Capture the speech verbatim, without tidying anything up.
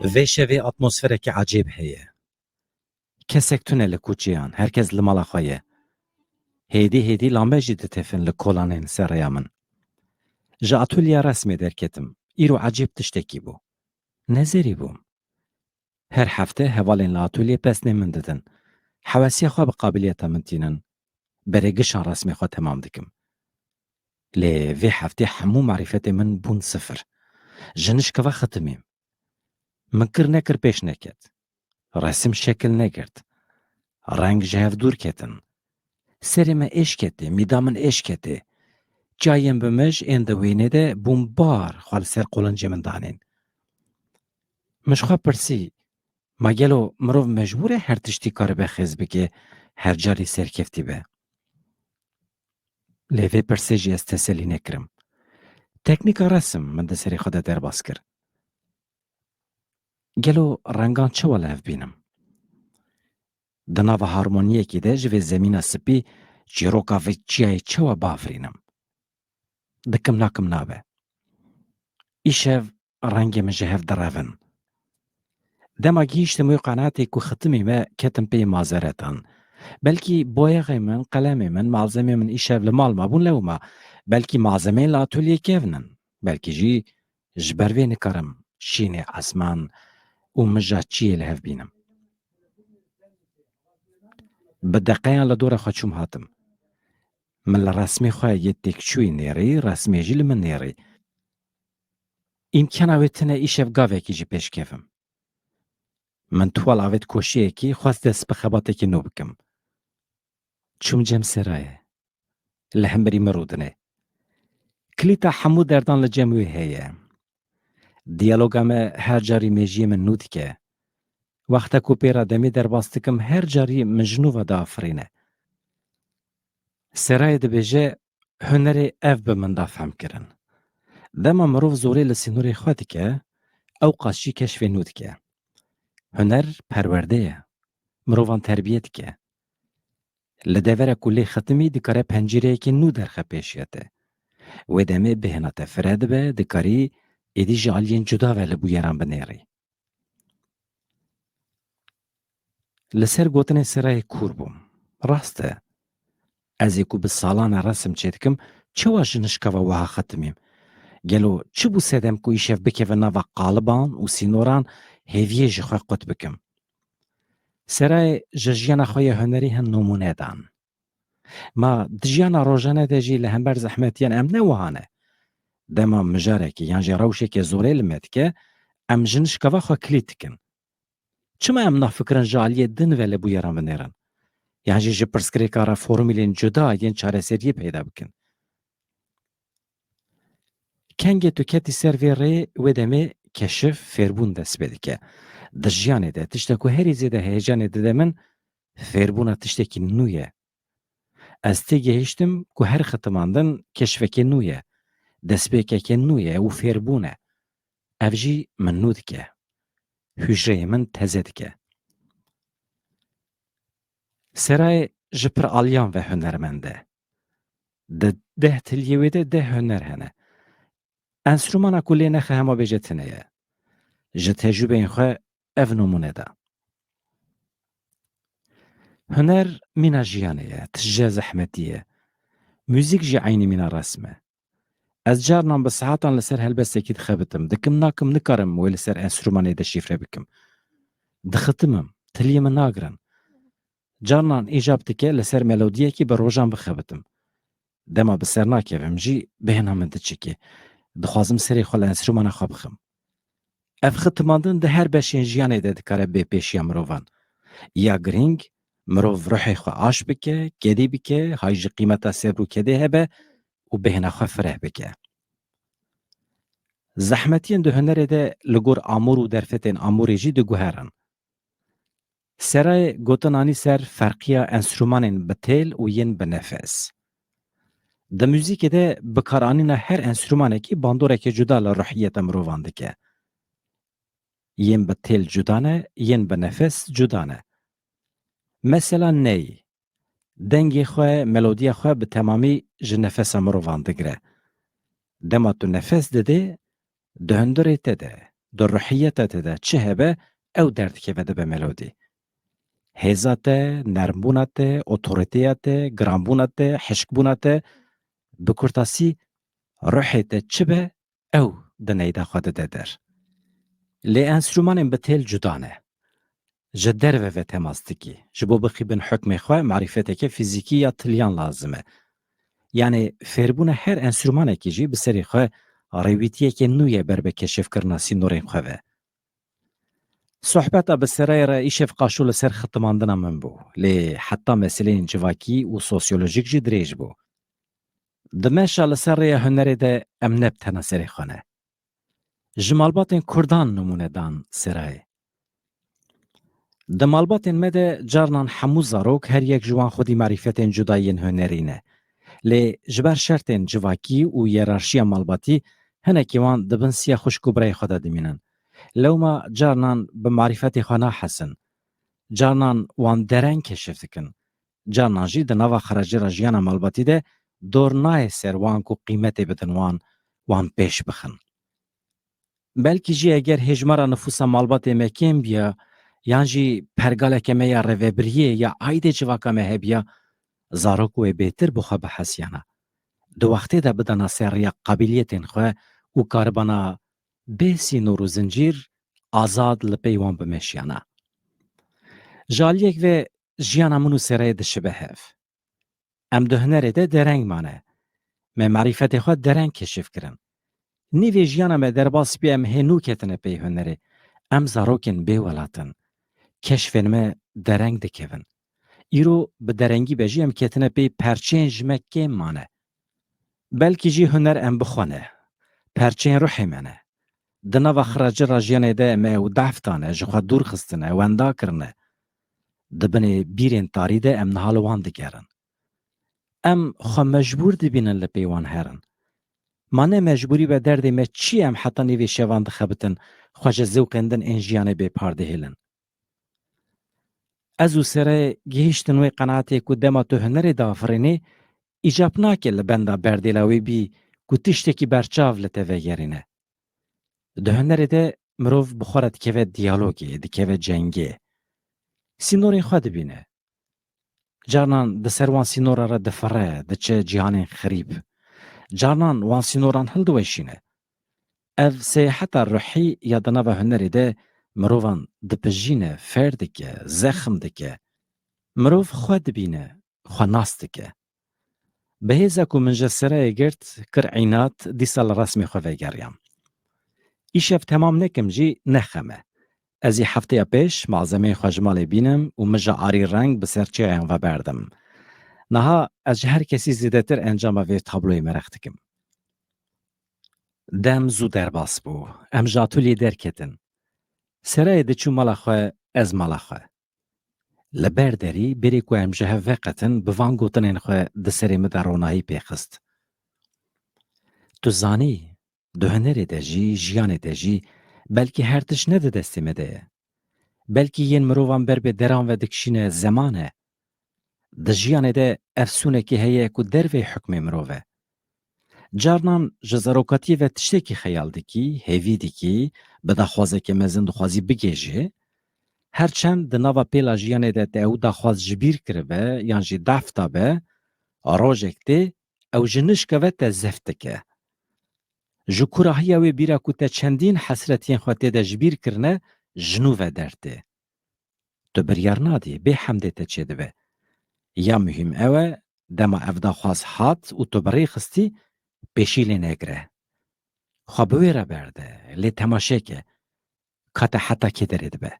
Vê şevê atmosfereke ecêb heye. Kesek tune li kuçeyan, her kes li mala xwe ye. Hêdî hêdî lame jî ditefin li kolanên seraya min. Ji atolyeya resmê derketim. Îro ecêb tiştekî bû. Nezerî bûm. Her hefte hevalên li atolyê pesnê min didin. Hewesiya xwe bi qabiliyeta min tînin. Berê gişan resmê xwe temam dikim. Lê vê heftê hemû marîfetê min bûn sifir. Ji nişkeva xitimîm. Min kir nekir pêş neket. Resim şekil negirt. Reng ji hev dûr ketin. Serê me êş ketê, mîda min êş ketê. Çayên bi mij ên di wênê de bûn bar xwe li ser qolincê min danên. Min ji xwe pirsî, ma gelo mirov mecbûr e her tiştî karibe xêz bike, her carî serkeftî be? Lê vê pirsê jî ez teselî nekirim. Teknîka resim min di serê xwe de derbas kir. Gelo rengan çawa li hev bînim? Di nava harmoniyekê de ji vê zemîna spî çîroka vê çiyayê çawa biafirînim? Dikim nakim nabe. Îşev rengê min ji hev direvin. Dema gihîştim wê qenaetê ku xitimî me, ketim pê mazeretan. Belkî boyexê min, qelemê min, malzemê min îşev li mal mabûn lewma. Belkî malzemeyên li atolyê kevn in. Belkî jî ji ber vê nikarim şînê esman û mija çiyê li hev bînim. Bi deqeyan li dora xwe çûm hatim. Min li resmê xwe yê têkçûyî nêrî, resmê jî li min nêrî. Îmkana wê tune îşev gavekî jî pêş kevim. Min tuwal avêt koşiyekî, xwest dest bi xebatekî nû bikim. Çûm cem Serayê. Li hemberî min rûdine. Kilîta hemû derdan li cem wê heye. Diyaloga me her carî mêjiyê min nû dike. Wexta ku pê re demê derbas dikim, her carî min ji nû ve diafirîne. Serayê dibêje, hunerê ev bi min da fehmkirin. Dema mirov zorê li sînorê xwe dike, ew qas jî keşfê nû dike. Huner perwerde ye. Mirovan terbiye dike. Li devera ku lê xitimî dikare pencîreyekî nû derxe pêşiya te. Wê demê bêhna te fire dibe, dikarî êdî ji aliyên cuda ve li bûyeran binêrî. Li ser gotinên Serayê kûr bûm. Rast e. Ez ê ku bi salan e resim çêdikim, çawa ji nişkeva wiha xitimîm? Gelo çi bû sedem ku îşev bikeve nava qaliban û sînoran, hêviyê ji xwe qut bikim? Serayê ji jiyana xwe ya hunerî hin nimûne dan. Ma di jiyana rojane de jî li hember zehmetiyan em ne wiha ne. Dema mijarekî yan jî rewşeke zorê li me dike, em ji nişkeva xwe kilît dikin. Çima em nafikirin ji aliyê din ve li bûyeran binêrin? Yan jî ji pirsgirêka re formûlên cuda yên çareseriyê peyda bikin? Kengê tu ketî ser vê rê, wê demê keşif, fêrbûn dest pê dike. Di jiyanê de tişta ku herî zêde heyecanê dide min, fêrbûna tiştekî nû ye. Ez têgihiştim ku her xitimandin keşfeke nû ye, destpêkeke nû ye û fêrbûn e. Ev jî min nû dike. Hûjreyê min teze dike. Serayê ji pir aliyan ve hunermend e. Di deh tiliyê wê de deh huner hene. Enstrûmana ku lê nexe hema bêje tune ye. Ji tecrûbeyên xwe ev nimûne da. Huner mîna jiyanê ye, tije zehmetî ye. Muzîk jî eynî mîna resm e. Ez carnan bi saetan li ser helbestekî dixebitim. Dikim nakim nikarim wê li ser enstrûmanê deşîfre bikim. Dixitimim, tiliyê min nagirin. Carnan îcab dike li ser melodiyekî bi rojan bixebitim. Dema bi ser nakevim jî bêhna min diçike. Dixwazim serê xwe li enstrûmana xwe bixim. Ev xitimandin di her beşên jiyanê de dikare bê pêşiya mirovan. Ya girîng, mirov ruhê xwe aş bike, kedî bike, hay ji qîmeta sebr û kedê hebe û bêhna xwe fireh bike. Zehmetiyên di hunerê de li gor amûr û derfetên amûrê jî diguherin. Serayê gotin anî ser ferqiya enstrûmanên bi têl û yên bi nefes. Di muzîkê de bikaranîna her enstrûmanekî bandoreke cuda li ruhiyeta mirovan dike. Yên bi têl cuda ne, yên bi nefes cuda ne. Mesela ney, dengê xwe, melodiya xwe bi temamî ji nefesa mirovan digire. Dema tu nefes didê, di hundirê te de, di ruhiyeta te de çi hebe, ew derdikeve dibe melodî. Hêza te, nermbûna te, otorîteya te, giranbûna te, hişkbûna te, bi kurtasî, ruhê te çi be, ew di neyda xwe dide der. Lê enstrûmanên bi têl cuda ne. Ji derve ve temas dikî. Ji bo bixîbin hukmê xwe, marîfeteke fîzîkî ya tiliyan lazim e. Yanî fêrbûna her enstrûmanekî jî bi serê xwe rêwîtiyeke nû ye ber bi keşifkirina sînorên xwe ve. Sohbeta bi serayê re îşev qaşo li ser xitimandina min bû, lê heta meseleyên civakî û sosyolojîk jî dirêj bû. Di meşa li ser rêya hunerê de em ne bi tena serê xwe ne. Ji malbatên kurdan nimûne dan serayê. Di malbatên me de carnan hemû zarok her yek ji wan xwedî marîfetên cuda yên hunerî ne. Lê ji ber şertên civakî û yerarşiya malbatî hinekî wan di bin siya xwişk û birayê xwe de dimînin. Lewma carnan bi marîfetê xwe nahesin. Carnan wan dereng keşif dikin. Carnan jî di nava xeracê re jiyana malbatî de dor nayê ser wan ku qîmetê bidin wan, wan pêş bixin. Belkî jî eger hêjmara nifûsa malbatê me kêm biya, yan jî pergaleke me ya rêvebiriyê ya aîdê civaka me hebiya, zarok wê bêtir bi xwe bihesiyana. Di wextê de bidana ser riya qabîliyetên xwe û karibana bê sînor û zincîr azad li pey wan bimeşiyana. Ji aliyek ve jiyana min û Serayê dişibe hev. Em di hunerê de dereng mane. Me marîfetê xwe dereng keşif kirin. Nîvê jiyana me derbas bî em hê nû ketine pey hunerê. Em zarokên bê welat in. Keşfên me dereng dikevin. Îro bi derengî be jî em ketine pey perçeyên ji me kêm mane. Belkî jî huner em bi xwe ne. Perçeyên ruhê me ne. Di nava xiracira jiyanê de me ew def dane, ji xwe dûr xistine, wenda kirine. Di binê bîrên tarî de em niha li wan digerin. Em xwe mecbûr dibînin li pê wan herin. Ma ne mecbûrî be derdê me çi ye em heta nîvê şevan dixebitin, xwe ji zewqên din ên jiyanê bêpar dihêlin. Ez û Serayê gihîştin wê qenaetê ku dema tu hunerê diafirînî, îcab nake li benda berdêla wê bî ku tiştekî berçav li te vegerîne. Di hunerê de mirov bi xwe re dikeve diyalogê, dikeve cengê. Sînorên xwe dibîne. Carnan di ser wan sînora re difire, diçe cîhanên xirîb. Carnan wan sînoran hildiweşîne. Ev seyaheta ruhî ya di nava hunerê de mirovan dipijîne, fêr dike, zexm dike. Mirov xwe dibîne, xwe nas dike. Bi hêza ku min ji Serayê girt, kir înat, dîsa li resmê xwe vegeriyam. Îşev temam nekim jî ne xem e. Ez ê hefteya pêş malzemeyên xwe ji malê bînim û mija arî reng bi ser çêyan ve berdim. Niha ez ji her kesî zêdetir encama vê tabloyê mereq dikim. Dem zû derbas bû. Em ji atolyê derketin. Serayê diçû mala xwe, ez mala xwe. Li ber derî, berê ku em ji hev veqetin, bi van gotinên xwe di serê min de ronahî pê xist. Tu zanî, di hunerê de jî, jiyanê de jî, belkî her tişt ne di destê me de ye. Belkî yên mirovan ber bi deran ve dikişîne zeman e. Di jiyanê de efsûnekî heye ku dervey hukmê mirov e. Carnan ji zarokatiyê ve tiştekî xeyal dikî, hêvî dikî, bi daxwazeke mezin dixwazî bigihîjî. Her çend di nava pêla jiyanê de te ew daxwaz ji bîr kiribe yan jî def dabe, rojek tê ew ji nişka ve te zeft dike. Ji kurahiya wê bîra ku te çendîn hesretiyên xwe tê de ji bîr kirine, ji nû ve dertê. Tu biryar nadî, bê hemdê te çêdibe. Ya muhîm ew e, dema ev daxwaz hat û tu bi rê xistî, pêşî lê negire. Xwe bi wê re berde, lê temaşe ke, ka te heta kê derê dibe.